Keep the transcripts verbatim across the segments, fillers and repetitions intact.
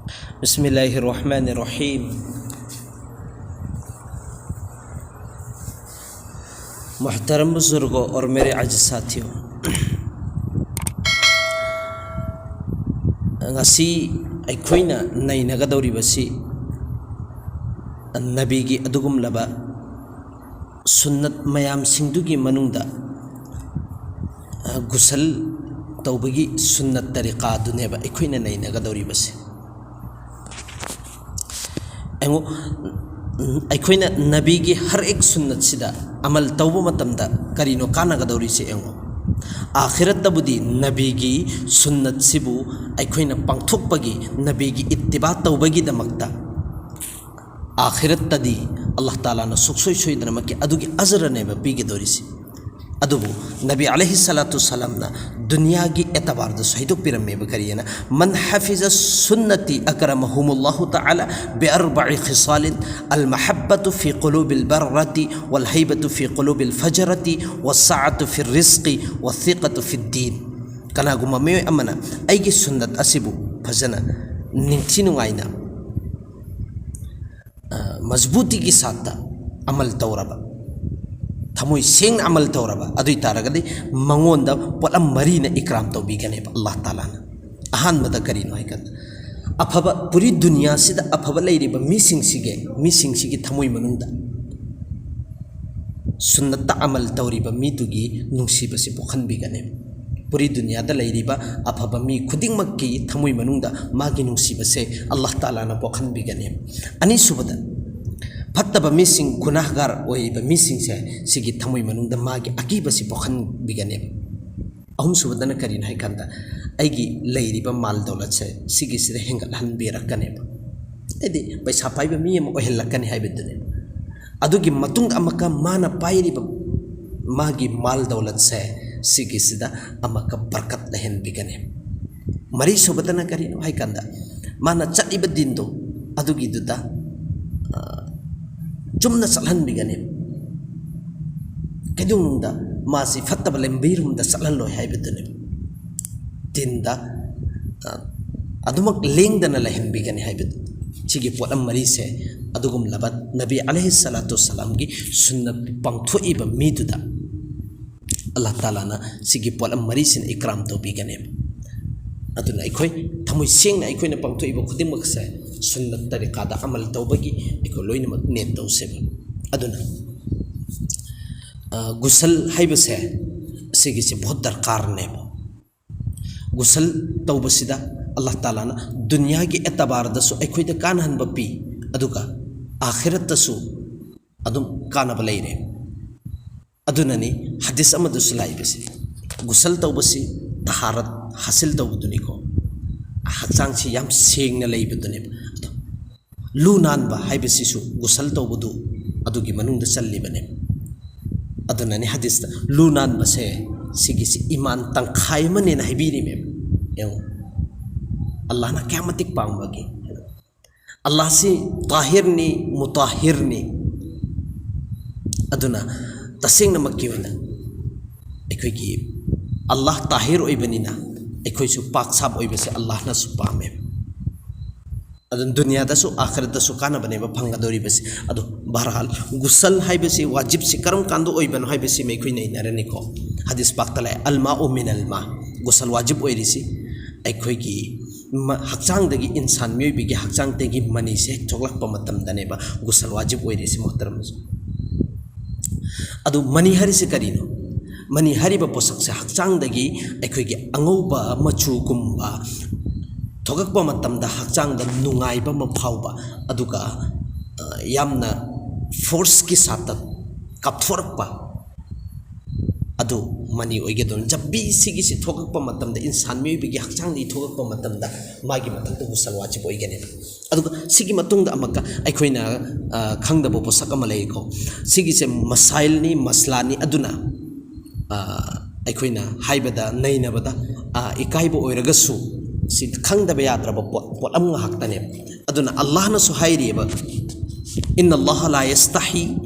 بسم الله الرحمن الرحيم. محترم بزرگوں اور میرے عزیز ساتھیوں، ꯉꯁꯤ ꯑꯩꯈꯣꯏꯅ ꯅꯩꯅꯒꯗꯧꯔꯤꯕꯁꯤ ꯅꯕꯤꯒꯤ ꯑꯗꯨꯒꯨꯝꯂꯕ ꯁꯨꯟꯅꯠ ꯃꯌꯥꯝꯁꯤꯡꯗꯨꯒꯤ ꯃꯅꯨꯡꯗ, ꯑ, ꯒꯨꯁꯜ ꯇꯧꯕꯒꯤ ꯁꯨꯟꯅꯠ ꯇꯔꯤꯀꯥꯗꯨꯅꯦꯕ ꯑꯩꯈꯣꯏꯅ ꯅꯩꯅꯒꯗꯧꯔꯤꯕꯁꯦ꯫ ꯌꯦꯡꯉꯨ, ꯑꯩꯈꯣꯏꯅ ꯅꯕꯤꯒꯤ ꯍꯔ ꯑꯦꯛ ꯁꯨꯟꯅꯠꯁꯤꯗ ꯑꯃꯜ ꯇꯧꯕ ꯃꯇꯝꯗ ꯀꯔꯤꯅꯣ ꯀꯥꯟꯅꯒꯗꯧꯔꯤꯁꯦ ꯌꯦꯡꯉꯨ꯫ ꯑꯥꯈꯤꯔꯠꯇꯕꯨꯗꯤ ꯅꯕꯤꯒꯤ ꯁꯨꯟꯅꯠꯁꯤꯕꯨ ꯑꯩꯈꯣꯏꯅ ꯄꯥꯡꯊꯣꯛꯄꯒꯤ, ꯅꯕꯤꯒꯤ ꯏꯠꯇꯤꯕꯥ ꯇꯧꯕꯒꯤꯗꯃꯛꯇ ꯑꯥꯈꯤꯔꯠꯇꯗꯤ ꯑꯜꯂꯥꯍ ꯇꯥꯂꯥꯅ ꯁꯨꯡꯁꯣꯏ ꯁꯣꯏꯗꯅꯃꯛꯀꯤ ꯑꯗꯨꯒꯤ ꯑꯖꯔꯅꯦꯕ ꯄꯤꯒꯗꯧꯔꯤꯁꯤ꯫ ꯑꯗꯨꯕꯨ ꯅꯕꯤ ꯑꯂꯩꯍꯤ ꯁꯂꯥꯇꯨ ꯁꯂꯥꯝꯅ ꯗꯨꯅꯤꯌꯥꯒꯤ ꯑꯦꯇꯕꯥꯔꯗꯁꯨ ꯍꯥꯏꯗꯣꯛꯄꯤꯔꯝꯃꯦꯕ꯫ ꯀꯔꯤꯑꯅ? "ꯃꯟ ꯍꯥꯐꯤꯖ ꯁꯨꯟꯅꯇꯤ ꯑꯀꯔꯃꯍꯨꯃꯨꯜꯂꯥꯍꯨ ꯇꯥꯂꯥ ꯕꯤ ꯑꯔꯕꯏ ꯈꯤꯁꯥꯂꯤꯟ: ꯑꯜ ꯃꯍꯕꯇꯨ ꯐꯤ ꯀꯨꯂꯨꯕꯤꯜ ꯕꯔꯔꯇꯤ, ꯋꯜ ꯍꯩꯕꯇꯨ ꯐꯤ ꯀꯨꯂꯨꯕꯤꯜ ꯐꯖꯔꯇꯤ, ꯋꯁꯥꯑꯇꯨ ꯐꯤ ꯔꯤꯖꯀꯤ, ꯋꯁꯤꯀꯇꯨ ꯐꯤ ꯗꯤꯟ"꯫ ꯀꯅꯥꯒꯨꯝꯕ ꯃꯤꯑꯣꯏ ꯑꯃꯅ ꯑꯩꯒꯤ ꯁꯨꯟꯅꯠ ꯑꯁꯤꯕꯨ ꯐꯖꯅ ꯅꯤꯡꯊꯤ ꯅꯨꯡꯉꯥꯏꯅ, ꯑ, ꯃꯖꯕꯨꯇꯤꯒꯤ ꯁꯥꯠꯇ ꯑꯃꯜ ꯇꯧꯔꯕ, ꯊꯃꯣꯏ ꯁꯦꯡꯅ ꯑꯃꯜ ꯇꯧꯔꯕ, ꯑꯗꯨ ꯑꯣꯏ ꯇꯥꯔꯒꯗꯤ ꯃꯉꯣꯟꯗ ꯄꯣꯠꯂꯝ ꯃꯔꯤꯅ ꯏꯀ꯭ꯔꯥꯝ ꯇꯧꯕꯤꯒꯅꯦꯕ ꯑꯜꯂꯥꯍ ꯇꯥꯂꯥꯅ꯫ ꯑꯍꯥꯟꯕꯗ ꯀꯔꯤꯅꯣ ꯍꯥꯏꯀꯥꯟꯗ, ꯑꯐꯕ, ꯄꯨꯔꯤ ꯗꯨꯅꯤꯌꯥꯁꯤꯗ ꯑꯐꯕ ꯂꯩꯔꯤꯕ ꯃꯤꯁꯤꯡꯁꯤꯒꯤ, ꯃꯤꯁꯤꯡꯁꯤꯒꯤ ꯊꯃꯣꯏ ꯃꯅꯨꯡꯗ ꯁꯨꯟꯅꯠꯇ ꯑꯃꯜ ꯇꯧꯔꯤꯕ ꯃꯤꯗꯨꯒꯤ ꯅꯨꯡꯁꯤꯕꯁꯤ ꯄꯣꯛꯍꯟꯕꯤꯒꯅꯦꯕ꯫ ꯄꯨꯔꯤ ꯗꯨꯅꯤꯌꯥꯗ ꯂꯩꯔꯤꯕ ꯑꯐꯕ ꯃꯤ ꯈꯨꯗꯤꯡꯃꯛꯀꯤ ꯊꯃꯣꯏ ꯃꯅꯨꯡꯗ ꯃꯥꯒꯤ ꯅꯨꯡꯁꯤꯕꯁꯦ ꯑꯜꯂꯥꯍ ꯇꯥꯂꯥꯅ ꯄꯣꯛꯍꯟꯕꯤꯒꯅꯦꯕ꯫ ꯑꯅꯤꯁꯨꯕꯗ, ꯐꯠꯇꯕ ꯃꯤꯁꯤꯡ, ꯒꯨꯅꯥꯍꯒꯥꯔ ꯑꯣꯏꯔꯤꯕ ꯃꯤꯁꯤꯡꯁꯦ, ꯁꯤꯒꯤ ꯊꯃꯣꯏ ꯃꯅꯨꯡꯗ ꯃꯥꯒꯤ ꯑꯀꯤꯕꯁꯤ ꯄꯣꯛꯍꯟꯕꯤꯒꯅꯦꯕ꯫ ꯑꯍꯨꯝꯁꯨꯕꯗꯅ ꯀꯔꯤꯅꯣ ꯍꯥꯏꯀꯥꯟꯗ, ꯑꯩꯒꯤ ꯂꯩꯔꯤꯕ ꯃꯥꯜ ꯗꯧꯂꯠꯁꯦ ꯁꯤꯒꯤꯁꯤꯗ ꯍꯦꯟꯒꯠꯍꯟꯕꯤꯔꯛꯀꯅꯦꯕ, ꯍꯥꯏꯗꯤ ꯄꯩꯁꯥ ꯄꯥꯏꯕ ꯃꯤ ꯑꯃ ꯑꯣꯏꯍꯜꯂꯛꯀꯅꯤ ꯍꯥꯏꯕꯗꯨꯅꯦꯕ꯫ ꯑꯗꯨꯒꯤ ꯃꯇꯨꯡꯗ ꯑꯃꯨꯛꯀ ꯃꯥꯅ ꯄꯥꯏꯔꯤꯕ ꯃꯥꯒꯤ ꯃꯥꯜ ꯗꯧꯂꯠꯁꯦ ꯁꯤꯒꯤꯁꯤꯗ ꯑꯃꯨꯛꯀ ꯕꯔꯀꯠ ꯂꯩꯍꯟꯕꯤꯒꯅꯦꯕ꯫ ꯃꯔꯤꯁꯨꯕꯗꯅ ꯀꯔꯤꯅꯣ ꯍꯥꯏꯀꯥꯟꯗ, ꯃꯥꯅ ꯆꯠꯂꯤꯕ ꯗꯤꯟꯗꯣ ꯑꯗꯨꯒꯤꯗꯨꯗ, ꯑ, ꯆꯨꯝꯅ ꯆꯠꯍꯟꯕꯤꯒꯅꯦꯕ꯫ ꯀꯩꯗꯧꯅꯨꯡꯗ ꯃꯥꯁꯤ ꯐꯠꯇꯕ ꯂꯝꯕꯤꯔꯣꯝꯗ ꯆꯠꯍꯜꯂꯣꯏ ꯍꯥꯏꯕꯗꯨꯅꯦꯕ꯫ ꯗꯤꯟꯗ, ꯑ, ꯑꯗꯨꯃꯛ ꯂꯦꯡꯗꯅ ꯂꯩꯍꯟꯕꯤꯒꯅꯤ ꯍꯥꯏꯕꯗꯨ꯫ ꯁꯤꯒꯤ ꯄꯣꯠꯂꯝ ꯃꯔꯤꯁꯦ ꯑꯗꯨꯒꯨꯝꯂꯕ ꯅꯕꯤ ꯑꯂꯩꯍꯤ ꯁꯂꯥꯇꯨ ꯁꯂꯥꯝꯒꯤ ꯁꯨꯟꯅꯠ ꯄꯥꯡꯊꯣꯛꯏꯕ ꯃꯤꯗꯨꯗ ꯑꯜꯂꯥꯍ ꯇꯥꯂꯥꯅ ꯁꯤꯒꯤ ꯄꯣꯠꯂꯝ ꯃꯔꯤꯁꯤꯅ ꯏꯀ꯭ꯔꯥꯝ ꯇꯧꯕꯤꯒꯅꯦꯕ꯫ ꯑꯗꯨꯅ ꯑꯩꯈꯣꯏ ꯊꯃꯣꯏ ꯁꯦꯡꯅ ꯑꯩꯈꯣꯏꯅ ꯄꯥꯡꯊꯣꯛꯏꯕ ꯈꯨꯗꯤꯡꯃꯛꯁꯦ ꯁꯨꯟꯅꯠ ꯇꯔꯤꯀꯥꯗ ꯑꯃꯜ ꯇꯧꯕꯒꯤ ꯑꯩꯈꯣꯏ ꯂꯣꯏꯅꯃꯛ ꯅꯦꯠ ꯇꯧꯁꯦꯕ꯫ ꯑꯗꯨꯅ, ꯑ, ꯒꯨꯁꯜ ꯍꯥꯏꯕꯁꯦ ꯁꯤꯒꯤꯁꯦ ꯕꯍꯨꯠ ꯗꯔꯀꯥꯔꯅꯦꯕ꯫ ꯒꯨꯁꯜ ꯇꯧꯕꯁꯤꯗ ꯑꯜꯂꯥꯍ ꯇꯥꯂꯥꯅ ꯗꯨꯅꯤꯌꯥꯒꯤ ꯑꯦꯇꯕꯥꯔꯗꯁꯨ ꯑꯩꯈꯣꯏꯗ ꯀꯥꯟꯅꯍꯟꯕ ꯄꯤ, ꯑꯗꯨꯒ ꯑꯥꯈꯤꯔꯠꯇꯁꯨ ꯑꯗꯨꯝ ꯀꯥꯟꯅꯕ ꯂꯩꯔꯦ꯫ ꯑꯗꯨꯅꯅꯤ ꯍꯗꯤꯁ ꯑꯃꯗꯁꯨ ꯂꯥꯛꯏꯕꯁꯦ, ꯒꯨꯁꯜ ꯇꯧꯕꯁꯤ ꯇꯍꯥꯔꯠ ꯍꯥꯁꯤꯜ ꯇꯧꯕꯗꯨꯅꯤꯀꯣ, ꯍꯛꯆꯥꯡꯁꯤ ꯌꯥꯝ ꯁꯦꯡꯅ ꯂꯩꯕꯗꯨꯅꯦꯕ꯫ ꯑꯗꯣ ꯂꯨ ꯅꯥꯟꯕ ꯍꯥꯏꯕꯁꯤꯁꯨ ꯒꯨꯁꯜ ꯇꯧꯕꯗꯨ ꯑꯗꯨꯒꯤ ꯃꯅꯨꯡꯗ ꯆꯜꯂꯤꯕꯅꯦꯕ꯫ ꯑꯗꯨꯅꯅꯤ ꯍꯗꯤꯁꯇ ꯂꯨ ꯅꯥꯟꯕꯁꯦ ꯁꯤꯒꯤꯁꯤ ꯏꯃꯥꯟ ꯇꯪꯈꯥꯏ ꯑꯃꯅꯦꯅ ꯍꯥꯏꯕꯤꯔꯤꯃꯦꯕ꯫ ꯌꯦꯡꯉꯨ, ꯑꯜꯂꯥꯍꯅ ꯀꯌꯥꯝ ꯃꯇꯤꯛ ꯄꯥꯝꯕꯒꯦ꯫ ꯑꯜꯂꯥꯍꯁꯤ ꯇꯥꯍꯤꯔꯅꯤ, ꯃꯨꯇꯥꯍꯤꯔꯅꯤ꯫ ꯑꯗꯨꯅ ꯇꯁꯦꯡꯅꯃꯛꯀꯤ ꯑꯣꯏꯅ ꯑꯩꯈꯣꯏꯒꯤ ꯑꯜꯂꯥꯍ ꯇꯥꯍꯤꯔ ꯑꯣꯏꯕꯅꯤꯅ ꯑꯩꯈꯣꯏꯁꯨ ꯄꯥꯛ ꯁꯥꯞ ꯑꯣꯏꯕꯁꯦ ꯑꯜꯂꯥꯍꯅꯁꯨ ꯄꯥꯝꯃꯦ꯫ ꯑꯗꯨꯅ ꯗꯨꯅꯤꯌꯥꯗꯁꯨ ꯑꯥꯈꯤꯔꯠꯇꯁꯨ ꯀꯥꯟꯅꯕꯅꯦꯕ ꯐꯪꯒꯗꯧꯔꯤꯕꯁꯦ꯫ ꯑꯗꯣ ꯕꯍꯔꯍꯥꯜ, ꯒꯨꯁꯜ ꯍꯥꯏꯕꯁꯤ, ꯋꯥꯖꯤꯕꯁꯤ ꯀꯔꯝ ꯀꯥꯟꯗ ꯑꯣꯏꯕꯅꯣ ꯍꯥꯏꯕꯁꯤꯃ ꯑꯩꯈꯣꯏ ꯅꯩꯅꯔꯅꯤꯀꯣ꯫ ꯍꯗꯤꯁ ꯄꯥꯛꯇ ꯂꯥꯛꯑꯦ, "ꯑꯜꯃꯥꯎ ꯃꯤꯅꯜ ꯃꯥ", ꯒꯨꯁꯜ ꯋꯥꯖꯤꯕ ꯑꯣꯏꯔꯤꯁꯤ ꯑꯩꯈꯣꯏꯒꯤ ꯃ-, ꯍꯛꯆꯥꯡꯗꯒꯤ, ꯏꯟꯁꯥꯟ ꯃꯤꯑꯣꯏꯕꯒꯤ ꯍꯛꯆꯥꯡꯗꯒꯤ ꯃꯅꯤꯁꯦ ꯍꯦꯛ ꯊꯣꯛꯂꯛꯄ ꯃꯇꯝꯗꯅꯦꯕ ꯒꯨꯁꯜ ꯋꯥꯖꯤꯕ ꯑꯣꯏꯔꯤꯁꯤ, ꯃꯣꯍꯇꯔꯝꯁꯨ꯫ ꯑꯗꯨ ꯃꯅꯤ ꯍꯥꯏꯔꯤꯁꯤ ꯀꯔꯤꯅꯣ? ꯃꯅꯤ ꯍꯥꯏꯔꯤꯕ ꯄꯣꯠꯁꯛꯁꯦ ꯍꯛꯆꯥꯡꯗꯒꯤ ꯑꯩꯈꯣꯏꯒꯤ ꯑꯉꯧꯕ ꯃꯆꯨꯒꯨꯝꯕ ꯊꯣꯛꯂꯛꯄ ꯃꯇꯝꯗ ꯍꯛꯆꯥꯡꯗ ꯅꯨꯡꯉꯥꯏꯕ ꯑꯃ ꯐꯥꯎꯕ, ꯑꯗꯨꯒ, ꯑ, ꯌꯥꯝꯅ ꯐꯣꯔꯁꯀꯤ ꯁꯥꯠꯇ ꯀꯥꯞꯊꯣꯔꯛꯄ, ꯑꯗꯨ ꯃꯅꯤ ꯑꯣꯏꯒꯗꯧꯅꯤ꯫ ꯖꯕ ꯚꯤ ꯁꯤꯒꯤꯁꯤ ꯊꯣꯛꯂꯛꯄ ꯃꯇꯝꯗ, ꯏꯟꯁꯥꯟ ꯃꯤꯑꯣꯏꯕꯒꯤ ꯍꯛꯆꯥꯡꯗꯒꯤ ꯊꯣꯛꯂꯛꯄ ꯃꯇꯝꯗ ꯃꯥꯒꯤ ꯃꯊꯛꯇ ꯒꯨꯁꯜ ꯋꯥꯖꯤꯕ ꯑꯣꯏꯒꯅꯦꯕ꯫ ꯑꯗꯨꯒ ꯁꯤꯒꯤ ꯃꯇꯨꯡꯗ ꯑꯃꯨꯛꯀ ꯑꯩꯈꯣꯏꯅ, ꯑ, ꯈꯪꯗꯕ ꯄꯣꯠꯁꯛ ꯑꯃ ꯂꯩꯀꯣ꯫ ꯁꯤꯒꯤꯁꯦ ꯃꯁꯥꯏꯜꯅꯤ, ꯃꯁꯂꯥꯅꯤ꯫ ꯑꯗꯨꯅ, ꯑ, ꯑꯩꯈꯣꯏꯅ ꯍꯥꯏꯕꯗ, ꯅꯩꯅꯕꯗ, ꯑ, ꯏꯀꯥꯏꯕ ꯑꯣꯏꯔꯒꯁꯨ ꯁꯤ ꯈꯪꯗꯕ ꯌꯥꯗ꯭ꯔꯕ ꯄꯣꯠ, ꯄꯣꯠꯂꯝ ꯉꯥꯛꯇꯅꯦꯕ꯫ ꯑꯗꯨꯅ ꯑꯜꯂꯥꯍꯅꯁꯨ ꯍꯥꯏꯔꯤꯑꯕ, "ꯏꯟꯅ ꯑꯜꯂꯥꯍ ꯂꯥ ꯌꯁꯇꯥꯍꯤ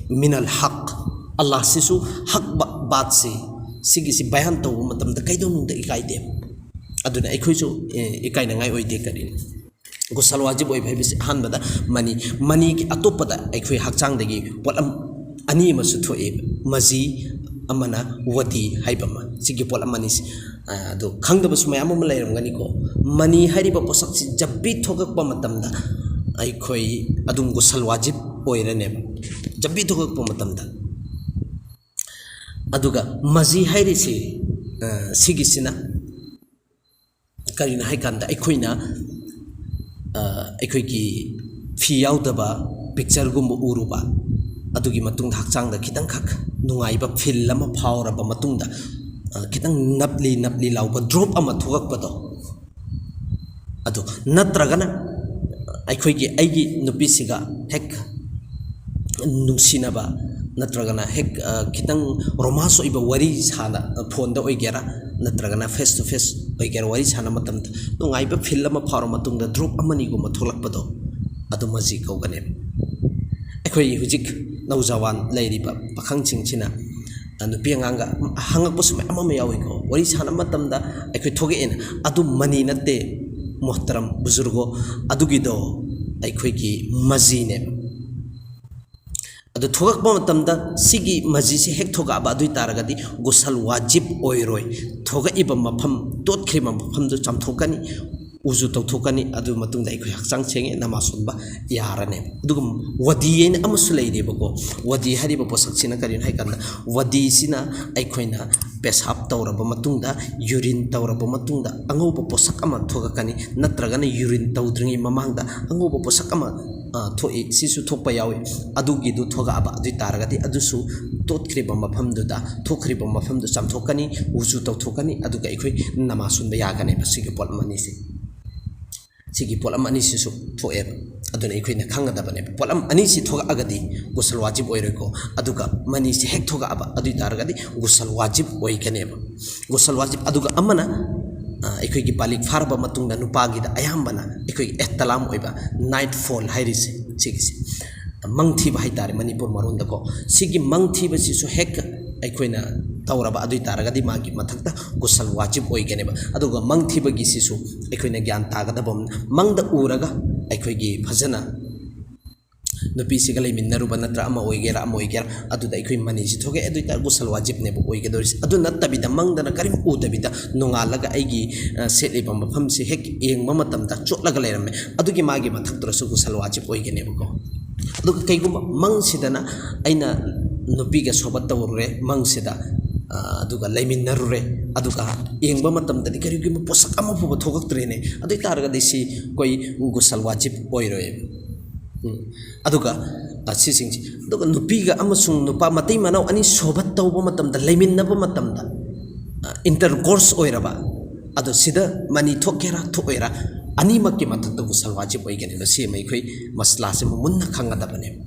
ꯃꯤꯅꯜ ꯍꯛ"꯫ ꯑꯜꯂꯥꯍꯁꯤꯁꯨ ꯍꯛ ꯕꯥ-, ꯕꯥꯠꯁꯤ, ꯁꯤꯒꯤꯁꯤ ꯕꯌꯥꯟ ꯇꯧꯕ ꯃꯇꯝꯗ ꯀꯩꯗꯧꯅꯨꯡꯗ ꯏꯀꯥꯏꯗꯦꯕ꯫ ꯑꯗꯨꯅ ꯑꯩꯈꯣꯏꯁꯨ, ꯑꯦ, ꯏꯀꯥꯏꯅꯉꯥꯏ ꯑꯣꯏꯗꯦ꯫ ꯀꯔꯤꯅꯣ ꯒꯨꯁꯜ ꯋꯥꯖꯤꯕ ꯑꯣꯏꯕ ꯍꯥꯏꯕꯁꯤ ꯑꯍꯥꯟꯕꯗ ꯃꯅꯤ, ꯃꯅꯤꯒꯤ ꯑꯇꯣꯞꯄꯗ ꯑꯩꯈꯣꯏ ꯍꯛꯆꯥꯡꯗꯒꯤ ꯄꯣꯠꯂꯝ ꯑꯅꯤ ꯑꯃꯁꯨ ꯊꯣꯛꯑꯦ, ꯃꯖꯤ ꯑꯃꯅ ꯋꯥꯗꯤ ꯍꯥꯏꯕ ꯑꯃ꯫ ꯁꯤꯒꯤ ꯄꯣꯠꯂꯝ ꯑꯅꯤꯁꯤ, ꯑ, ꯑꯗꯨ ꯈꯪꯗꯕꯁꯨ ꯃꯌꯥꯝ ꯑꯃ ꯂꯩꯔꯝꯒꯅꯤꯀꯣ꯫ ꯃꯅꯤ ꯍꯥꯏꯔꯤꯕ ꯄꯣꯠꯁꯛꯁꯤ ꯖꯞꯕꯤ ꯊꯣꯛꯂꯛꯄ ꯃꯇꯝꯗ ꯑꯩꯈꯣꯏ ꯑꯗꯨꯝ ꯒꯨꯁꯜ ꯋꯥꯖꯤꯕ ꯑꯣꯏꯔꯅꯦꯕ, ꯖꯞꯕꯤ ꯊꯣꯛꯂꯛꯄ ꯃꯇꯝꯗ꯫ ꯑꯗꯨꯒ ꯃꯖꯤ ꯍꯥꯏꯔꯤꯁꯤ, ꯑ, ꯁꯤꯒꯤꯁꯤꯅ ꯀꯔꯤꯅꯣ ꯍꯥꯏꯀꯥꯟꯗ ꯑꯩꯈꯣꯏꯅ, ꯑ, ꯑꯩꯈꯣꯏꯒꯤ ꯐꯤ ꯌꯥꯎꯗꯕ ꯄꯤꯛꯆꯔꯒꯨꯝꯕ ꯎꯔꯨꯕ, ꯑꯗꯨꯒꯤ ꯃꯇꯨꯡꯗ ꯍꯛꯆꯥꯡꯗ ꯈꯤꯇꯪꯈꯛ ꯅꯨꯡꯉꯥꯏꯕ ꯐꯤꯜ ꯑꯃ ꯐꯥꯎꯔꯕ ꯃꯇꯨꯡꯗ, ꯑ, ꯈꯤꯇꯪ ꯅꯞꯂꯤ ꯅꯞꯂꯤ ꯂꯥꯎꯕ ꯗ꯭ꯔꯣꯞ ꯑꯃ ꯊꯣꯛꯂꯛꯄꯗꯣ, ꯑꯗꯨ ꯅꯠꯇ꯭ꯔꯒꯅ ꯑꯩꯈꯣꯏꯒꯤ, ꯑꯩꯒꯤ ꯅꯨꯄꯤꯁꯤꯒ ꯍꯦꯛ ꯅꯨꯡꯁꯤꯅꯕ ꯅꯠꯇ꯭ꯔꯒꯅ ꯍꯦꯛ, ꯑ, ꯈꯤꯇꯪ ꯔꯣꯃꯥꯟꯁ ꯑꯣꯏꯕ ꯋꯥꯔꯤ ꯁꯥꯅ, ꯐꯣꯟꯗ ꯑꯣꯏꯒꯦꯔꯥ ꯅꯠꯇ꯭ꯔꯒꯅ ꯐꯦꯁ ꯇꯨ ꯐꯦꯁ ꯑꯣꯏꯒꯦꯔꯥ ꯋꯥꯔꯤ ꯁꯥꯟꯅꯕ ꯃꯇꯝꯗ ꯅꯨꯡꯉꯥꯏꯕ ꯐꯤꯜ ꯑꯃ ꯐꯥꯎꯔ ꯃꯇꯨꯡꯗ ꯗ꯭ꯔꯣꯞ ꯑꯃꯅꯤꯒꯨꯝꯕ ꯊꯣꯛꯂꯛꯄꯗꯣ, ꯑꯗꯨ ꯃꯖꯤ ꯀꯧꯒꯅꯦꯕ꯫ ꯑꯩꯈꯣꯏ ꯍꯧꯖꯤꯛ ꯅꯧꯖꯋꯥꯟ ꯂꯩꯔꯤꯕ ꯄꯥꯈꯪꯁꯤꯡꯁꯤꯅ, ꯑ, ꯅꯨꯄꯤ ꯑꯉꯥꯡꯒ ꯍꯪꯉꯛꯄꯁꯨ ꯃꯌꯥꯝ ꯑꯃ ꯌꯥꯎꯏꯀꯣ꯫ ꯋꯥꯔꯤ ꯁꯥꯟꯅꯕ ꯃꯇꯝꯗ ꯑꯩꯈꯣꯏ ꯊꯣꯛꯂꯛꯑꯦꯅ, ꯑꯗꯨ ꯃꯅꯤ ꯅꯠꯇꯦ, ꯃꯣꯍꯇꯔꯝ ꯕꯨꯖꯨꯔꯒꯣ, ꯑꯗꯨꯒꯤꯗꯣ ꯑꯩꯈꯣꯏꯒꯤ ꯃꯖꯤꯅꯦꯕ꯫ ꯑꯗꯨ ꯊꯣꯛꯂꯛꯄ ꯃꯇꯝꯗ ꯁꯤꯒꯤ ꯃꯖꯤꯁꯦ ꯍꯦꯛ ꯊꯣꯛꯂꯛꯑꯕ ꯑꯗꯨ ꯑꯣꯏ ꯇꯥꯔꯒꯗꯤ ꯒꯨꯁꯜ ꯋꯥꯖꯤꯕ ꯑꯣꯏꯔꯣꯏ꯫ ꯊꯣꯛꯂꯛꯏꯕ ꯃꯐꯝ, ꯇꯣꯠꯈ꯭ꯔꯤꯕ ꯃꯐꯝꯗꯨ ꯆꯥꯝꯊꯣꯛꯀꯅꯤ, ꯎꯖꯨ ꯇꯧꯊꯣꯛꯀꯅꯤ, ꯑꯗꯨ ꯃꯇꯨꯡꯗ ꯑꯩꯈꯣꯏ ꯍꯛꯆꯥꯡ ꯁꯦꯡꯉꯦ, ꯅꯃꯥꯖ ꯁꯣꯟꯕ ꯌꯥꯔꯅꯦꯕ꯫ ꯑꯗꯨꯒ ꯋꯥꯗꯤ ꯍꯥꯏꯅ ꯑꯃꯁꯨ ꯂꯩꯔꯤꯕꯀꯣ꯫ ꯋꯥꯗꯤ ꯍꯥꯏꯔꯤꯕ ꯄꯣꯠꯁꯛꯁꯤꯅ ꯀꯔꯤꯅꯣ ꯍꯥꯏꯀꯥꯟꯗ, ꯋꯥꯗꯤꯁꯤꯅ ꯑꯩꯈꯣꯏꯅ ꯄꯦꯁꯥꯞ ꯇꯧꯔꯕ ꯃꯇꯨꯡꯗ, ꯌꯨꯔꯤꯟ ꯇꯧꯔꯕ ꯃꯇꯨꯡꯗ ꯑꯉꯧꯕ ꯄꯣꯠꯁꯛ ꯑꯃ ꯊꯣꯛꯂꯛꯀꯅꯤ, ꯅꯠꯇ꯭ꯔꯒꯅ ꯌꯨꯔꯤꯟ ꯇꯧꯗ꯭ꯔꯤꯉꯩ ꯃꯃꯥꯡꯗ ꯑꯉꯧꯕ ꯄꯣꯠꯁꯛ ꯑꯃ, ꯑ, ꯊꯣꯛꯏ, ꯁꯤꯁꯨ ꯊꯣꯛꯄ ꯌꯥꯎꯏ꯫ ꯑꯗꯨꯒꯤꯗꯨ ꯊꯣꯛꯂꯛꯑꯕ ꯑꯗꯨ ꯑꯣꯏ ꯇꯥꯔꯒꯗꯤ ꯑꯗꯨꯁꯨ ꯇꯣꯠꯈ꯭ꯔꯤꯕ ꯃꯐꯝꯗꯨꯗ, ꯊꯣꯛꯈ꯭ꯔꯤꯕ ꯃꯐꯝꯗꯨ ꯆꯥꯝꯊꯣꯛꯀꯅꯤ, ꯎꯖꯨ ꯇꯧꯊꯣꯛꯀꯅꯤ, ꯑꯗꯨꯒ ꯑꯩꯈꯣꯏ ꯅꯃꯥꯖ ꯁꯣꯟꯕ ꯌꯥꯒꯅꯦꯕ꯫ ꯁꯤꯒꯤ ꯄꯣꯠꯂꯝ ꯑꯅꯤꯁꯦ, ꯁꯤꯒꯤ ꯄꯣꯠꯂꯝ ꯑꯅꯤꯁꯤꯁꯨ ꯊꯣꯛꯑꯦꯕ꯫ ꯑꯗꯨꯅ ꯑꯩꯈꯣꯏꯅ ꯈꯪꯒꯗꯕꯅꯦꯕ, ꯄꯣꯠꯂꯝ ꯑꯅꯤꯁꯤ ꯊꯣꯛꯂꯛꯑꯒꯗꯤ ꯒꯨꯁꯜ ꯋꯥꯖꯤꯕ ꯑꯣꯏꯔꯣꯏꯀꯣ꯫ ꯑꯗꯨꯒ ꯃꯅꯤꯁꯤ ꯍꯦꯛ ꯊꯣꯛꯂꯛꯑꯕ ꯑꯗꯨ ꯑꯣꯏ ꯇꯥꯔꯒꯗꯤ ꯒꯨꯁꯜ ꯋꯥꯖꯤꯕ ꯑꯣꯏꯒꯅꯦꯕ꯫ ꯒꯨꯁꯜ ꯋꯥꯖꯤꯕ꯫ ꯑꯗꯨꯒ ꯑꯃꯅ, ꯑ, ꯑꯩꯈꯣꯏꯒꯤ ꯕꯥꯂꯤꯒ ꯐꯥꯔꯕ ꯃꯇꯨꯡꯗ ꯅꯨꯄꯥꯒꯤꯗ ꯑꯌꯥꯝꯕꯅ ꯑꯩꯈꯣꯏꯒꯤ ꯑꯦꯍꯇꯂꯥꯝ ꯑꯣꯏꯕ ꯅꯥꯏꯠ ꯐꯣꯜ ꯍꯥꯏꯔꯤꯁꯦ, ꯁꯤꯒꯤꯁꯦ, ꯃꯪ ꯊꯤꯕ ꯍꯥꯏꯇꯥꯔꯦ ꯃꯅꯤꯄꯨꯔ ꯃꯔꯣꯟꯗꯀꯣ꯫ ꯁꯤꯒꯤ ꯃꯪ ꯊꯤꯕꯁꯤꯁꯨ ꯍꯦꯛ ꯑꯩꯈꯣꯏꯅ ꯇꯧꯔꯕ ꯑꯗꯨ ꯑꯣꯏ ꯇꯥꯔꯒꯗꯤ ꯃꯥꯒꯤ ꯃꯊꯛꯇ ꯒꯨꯁꯜ ꯋꯥꯖꯤꯕ ꯑꯣꯏꯒꯅꯦꯕ꯫ ꯑꯗꯨꯒ ꯃꯪ ꯊꯤꯕꯒꯤꯁꯤꯁꯨ ꯑꯩꯈꯣꯏꯅ ꯒ꯭ꯌꯥꯟ ꯇꯥꯒꯗꯕ ꯑꯃꯅ, ꯃꯪꯗ ꯎꯔꯒ ꯑꯩꯈꯣꯏꯒꯤ ꯐꯖꯅ ꯅꯨꯄꯤꯁꯤꯒ ꯂꯩꯃꯤꯟꯅꯔꯨꯕ ꯅꯠꯇ꯭ꯔ ꯑꯃ ꯑꯣꯏꯒꯦꯔꯥ ꯑꯃ ꯑꯣꯏꯒꯦꯔꯥ, ꯑꯗꯨꯗ ꯑꯩꯈꯣꯏ ꯃꯅꯤꯁꯤ ꯊꯣꯛꯑꯦ, ꯑꯗꯨ ꯑꯣꯏꯇꯥꯔꯗꯤ ꯒꯨꯁꯜ ꯋꯥꯖꯤꯕꯅꯦꯕ ꯑꯣꯏꯒꯗꯧꯔꯤꯁꯦ꯫ ꯑꯗꯨ ꯅꯠꯇꯕꯤꯗ, ꯃꯪꯗꯅ ꯀꯔꯤꯝ ꯎꯗꯕꯤꯗ ꯅꯣꯡꯉꯥꯜꯂꯒ ꯑꯩꯒꯤ, ꯑ, ꯁꯦꯠꯂꯤꯕ ꯃꯐꯝꯁꯤ ꯍꯦꯛ ꯌꯦꯡꯕ ꯃꯇꯝꯗ ꯆꯣꯠꯂꯒ ꯂꯩꯔꯝꯃꯦ, ꯑꯗꯨꯒꯤ ꯃꯥꯒꯤ ꯃꯊꯛꯇꯨꯗꯁꯨ ꯒꯨꯁꯜ ꯋꯥꯖꯤꯕ ꯑꯣꯏꯒꯅꯦꯕꯀꯣ꯫ ꯑꯗꯨꯒ ꯀꯩꯒꯨꯝꯕ ꯃꯪꯁꯤꯗꯅ ꯑꯩꯅ ꯅꯨꯄꯤꯒ ꯁꯣꯍꯕꯠ ꯇꯧꯔꯨꯔꯦ ꯃꯪꯁꯤꯗ, ꯑ, ꯑꯗꯨꯒ ꯂꯩꯃꯤꯟꯅꯔꯨꯔꯦ, ꯑꯗꯨꯒ ꯌꯦꯡꯕ ꯃꯇꯝꯗꯗꯤ ꯀꯔꯤꯒꯨꯝꯕ ꯄꯣꯠꯁꯛ ꯑꯃ ꯐꯥꯎꯕ ꯊꯣꯛꯂꯛꯇ꯭ꯔꯦꯅꯦ, ꯑꯗꯨ ꯑꯣꯏ ꯇꯥꯔꯒꯗꯤ ꯁꯤ ꯑꯩꯈꯣꯏ ꯒꯨꯁꯜ ꯋꯥꯖꯤꯕ ꯑꯣꯏꯔꯣꯏꯕ꯫ ꯎꯝ꯫ ꯑꯗꯨꯒ, ꯑ, ꯁꯤꯁꯤꯡꯁꯤ, ꯑꯗꯨꯒ ꯅꯨꯄꯤꯒ ꯑꯃꯁꯨꯡ ꯅꯨꯄꯥ ꯃꯇꯩ ꯃꯅꯥꯎ ꯑꯅꯤ ꯁꯣꯍꯕꯠ ꯇꯧꯕ ꯃꯇꯝꯗ, ꯂꯩꯃꯤꯟꯅꯕ ꯃꯇꯝꯗ, ꯑ, intercourse ꯑꯣꯏꯔꯕ, ꯑꯗꯣ ꯁꯤꯗ ꯃꯅꯤ ꯊꯣꯛꯀꯦꯔꯥ ꯊꯣꯛꯑꯣꯏꯔꯥ, ꯑꯅꯤꯃꯛꯀꯤ ꯃꯊꯛꯇ ꯒꯨꯁꯜ ꯋꯥꯖꯤꯕ ꯑꯣꯏꯒꯅꯦꯕ꯫ ꯁꯤ ꯑꯃ ꯑꯩꯈꯣꯏ ꯃꯁꯂꯥꯁꯦ ꯃꯨꯟꯅ ꯈꯪꯒꯗꯕꯅꯦꯕ꯫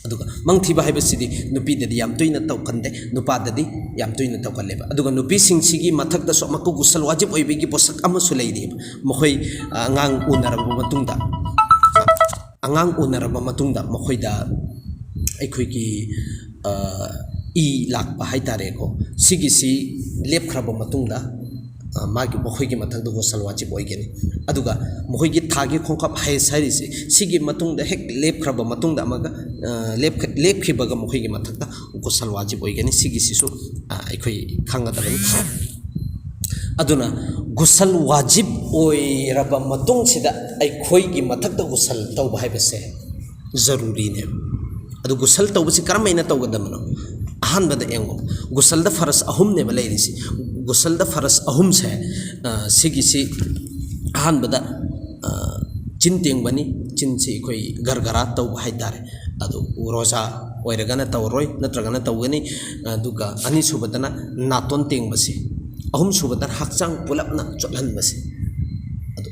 ꯑꯗꯨꯒ ꯃꯪ ꯊꯤꯕ ꯍꯥꯏꯕꯁꯤꯗꯤ ꯅꯨꯄꯤꯗꯗꯤ ꯌꯥꯝ ꯇꯣꯏꯅ ꯇꯧꯒꯟꯗꯦ, ꯅꯨꯄꯥꯗꯗꯤ ꯌꯥꯝ ꯇꯣꯏꯅ ꯇꯧꯒꯜꯂꯦꯕ꯫ ꯑꯗꯨꯒ ꯅꯨꯄꯤꯁꯤꯡꯁꯤꯒꯤ ꯃꯊꯛꯇꯁꯨ ꯑꯃꯨꯛꯀ ꯒꯨꯁꯜ ꯋꯥꯖꯤꯕ ꯑꯣꯏꯕꯒꯤ ꯄꯣꯠꯁꯛ ꯑꯃꯁꯨ ꯂꯩꯔꯤꯕ꯫ ꯃꯈꯣꯏ, ꯑ, ꯑꯉꯥꯡ ꯎꯅꯔꯕ ꯃꯇꯨꯡꯗ, ꯑꯉꯥꯡ ꯎꯅꯔꯕ ꯃꯇꯨꯡꯗ ꯃꯈꯣꯏꯗ ꯑꯩꯈꯣꯏꯒꯤ, ꯑ, ꯏ ꯂꯥꯛꯄ ꯍꯥꯏ ꯇꯥꯔꯦꯀꯣ, ꯁꯤꯒꯤꯁꯤ ꯂꯦꯞꯈ꯭ꯔꯕ ꯃꯇꯨꯡꯗ, ꯑ, ꯃꯥꯒꯤ, ꯃꯈꯣꯏꯒꯤ ꯃꯊꯛꯇ ꯒꯨꯁꯜ ꯋꯥꯖꯤꯕ ꯑꯣꯏꯒꯅꯤ꯫ ꯑꯗꯨꯒ ꯃꯈꯣꯏꯒꯤ ꯊꯥꯒꯤ ꯈꯣꯡꯀꯥꯞ ꯍꯥꯏꯁ ꯍꯥꯏꯔꯤꯁꯦ, ꯁꯤꯒꯤ ꯃꯇꯨꯡꯗ ꯍꯦꯛ ꯂꯦꯞꯈ꯭ꯔꯕ ꯃꯇꯨꯡꯗ ꯑꯃꯒ, ꯑ, ꯂꯦꯞꯈ-, ꯂꯦꯞꯈꯤꯕꯒ ꯃꯈꯣꯏꯒꯤ ꯃꯊꯛꯇ ꯒꯨꯁꯜ ꯋꯥꯖꯤꯕ ꯑꯣꯏꯒꯅꯤ꯫ ꯁꯤꯒꯤꯁꯤꯁꯨ, ꯑ, ꯑꯩꯈꯣꯏ ꯈꯪꯒꯗꯕꯅꯤ꯫ ꯑꯗꯨꯅ ꯒꯨꯁꯜ ꯋꯥꯖꯤꯕ ꯑꯣꯏꯔꯕ ꯃꯇꯨꯡꯁꯤꯗ ꯑꯩꯈꯣꯏꯒꯤ ꯃꯊꯛꯇ ꯒꯨꯁꯜ ꯇꯧꯕ ꯍꯥꯏꯕꯁꯦ ꯖꯔꯨꯔꯤꯅꯦꯕ꯫ ꯑꯗꯨ ꯒꯨꯁꯜ ꯇꯧꯕꯁꯤ ꯀꯔꯝ ꯍꯥꯏꯅ ꯇꯧꯒꯗꯕꯅꯣ? ꯑꯍꯥꯟꯕꯗ ꯌꯦꯡꯉꯣ, ꯒꯨꯁꯜꯗ ꯐꯔꯁ ꯑꯍꯨꯝꯅꯦꯕ ꯂꯩꯔꯤꯁꯤ꯫ ꯒꯨꯁꯜꯗ ꯐꯔꯁ ꯑꯍꯨꯝꯁꯦ, ꯑ, ꯁꯤꯒꯤꯁꯤ ꯑꯍꯥꯟꯕꯗ, ꯑ, ꯆꯤꯟ ꯇꯦꯡꯕꯅꯤ꯫ ꯆꯤꯟꯁꯤ ꯑꯩꯈꯣꯏ ꯒꯔꯒꯔꯥ ꯇꯧꯕ ꯍꯥꯏꯇꯥꯔꯦ꯫ ꯑꯗꯨ ꯔꯣꯖꯥ ꯑꯣꯏꯔꯒꯅ ꯇꯧꯔꯣꯏ, ꯅꯠꯇ꯭ꯔꯒꯅ ꯇꯧꯒꯅꯤ꯫ ꯑꯗꯨꯒ ꯑꯅꯤꯁꯨꯕꯗꯅ ꯅꯥꯇꯣꯟ ꯇꯦꯡꯕꯁꯤ, ꯑꯍꯨꯝꯁꯨꯕꯗꯅ ꯍꯛꯆꯥꯡ ꯄꯨꯂꯞꯅ ꯆꯣꯠꯍꯟꯕꯁꯤ꯫ ꯑꯗꯨ